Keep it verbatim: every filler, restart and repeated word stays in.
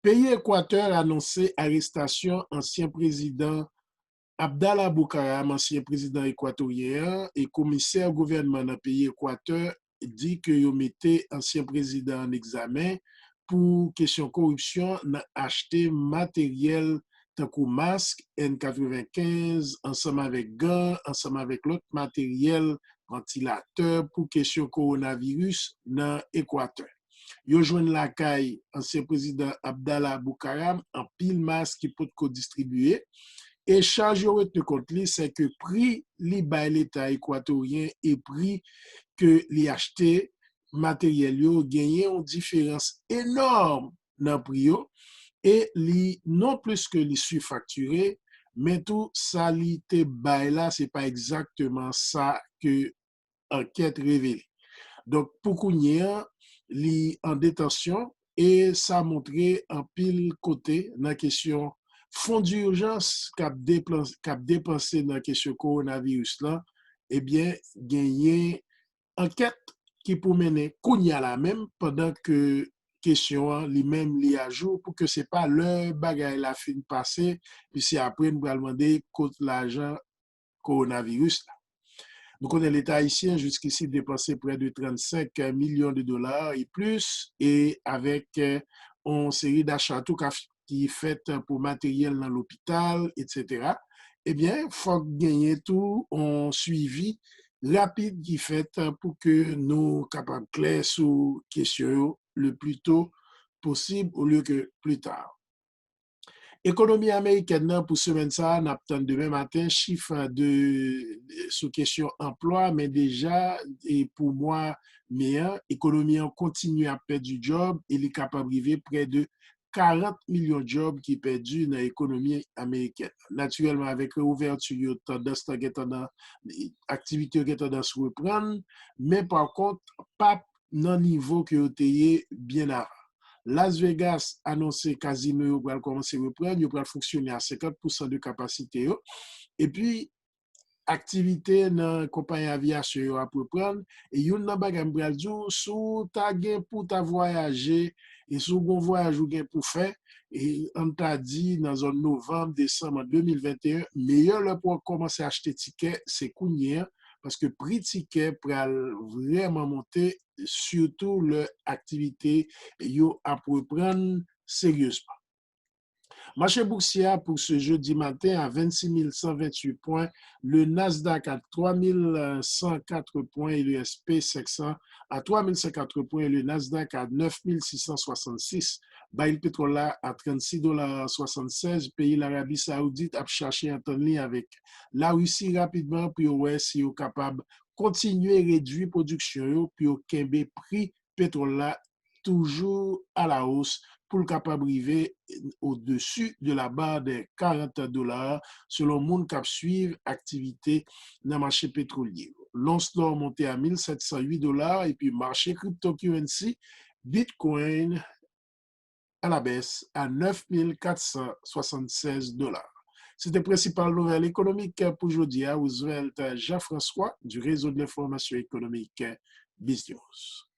Peyi Ekwatè anonse arestasyon ansyen prezidan Abdallah Bucaram, ansyen prezidan ekwatoryen an, e komisè gouvènman nan peyi Ekwatè di ke yo mete ansyen prezidan an egzamen pou kesyon koripsyon nan achte materyèl tankou mask N katrevenkenz, ansanm avèk gan, ansanm avèk lòt materyèl vantilatè pou kesyon kowonaviris nan Ekwatè. Yo jwenn lakay ansyen prezidan Abdallah Bucaram anpil mask ki potko distribiye, e chaj yo retni kont li, se ke pri li bay Leta ekwatoryen e pri ke li achte materyèl yo genyen yon diferans enòm nan pri yo, e li non plis ke li sifaktire, men tou sa li te bay la, se pa egzakteman sa ke ankèt revele. Donk, pou kounye a, li an detansyon e sa montre anpil kote nan kesyon fon dijans k ap depanse nan kesyon kowonaviris lan, ebyen, genyen ankèt ki pou mennen kounye a la menm, pandan ke kesyon an li menm li ajou, pou ke se pa lè bagay la fin pase, pi se apre n pral mande kot lajan kowonaviris la. Nou konnen Leta ayisyen jiskisi depanse prè de trannsenk milyon de dola e plis, e avèk yon seri dacha tou ka ki fèt pou materyèl nan lopital, etsetera. Ebyen, fòk genyen tou yon swivi rapid ki fèt pou ke nou kapab klè sou kesyon yo le pli to posib olye ke pli ta. Ekonomi amerikèn nan pou semèn sa a, n ap tann demen maten chif de, sou kesyon anplwa, men deja e pou mwa me an, ekonomi an kontinye ap pèdi djòb e li kapab rive prè de karant milyon djòb ki pèdi nan ekonomi amerikèn. Natirèlman, avèk reouvèti yo, tandans lan gen tandans, aktivite yo gen tandans reprann, men pa kont, p ap nan nivo ke yo te ye byen avan. Las Vegas anonse kazino yo pral kòmanse reprann, yo pral fonksyone a senkant pousan de kapasite yo. Epi, aktivite nan konpayi avyasyon yo ap reprann. E youn nan bagay m pral di w, si w ta gen pou w ta vwayaje, e si w gen yon vwayaj ou gen pou fè, e ann ta di nan zòn novanm, desanm an de mil venteyen, meyè lè pou w kòmanse achte tikè, se kounye a, paske pri tikè pral vrèman monte, sitou lè aktivite yo ap reprann seryezman. Mache boursye a pou se jedi maten a vennsis mil san venntuit pwen, le Nasdaq a twa mil san kat pwen e le S P senk san a twa mil san kat pwen e le Nasdaq a nèf mil sis san swasannsis. Baril petwòl la a trannsis dola swasannsenk. Peyi Larabi Sawoudit ap chache antann li avèk Larisi rapidman pou yo wè si yo kapab kontinye redui pwodiksyon yo pou yo kenbe pri petwòl la toujou alawos pou l kapab rive odesi de la barre des quarante dollars, selon moun k ap swiv aktivite nan mache petwolye yo. Lons lò monte a mil sèt san uit dola, epi mache cryptocurrency, Bitcoin, à la baisse à nèf mil kat san swasannsenk dola. Se te prensipal nouvèl ekonomik pou jodi a. Roosevelt Jean-François du Réseau de l'Information Économique, BizNews.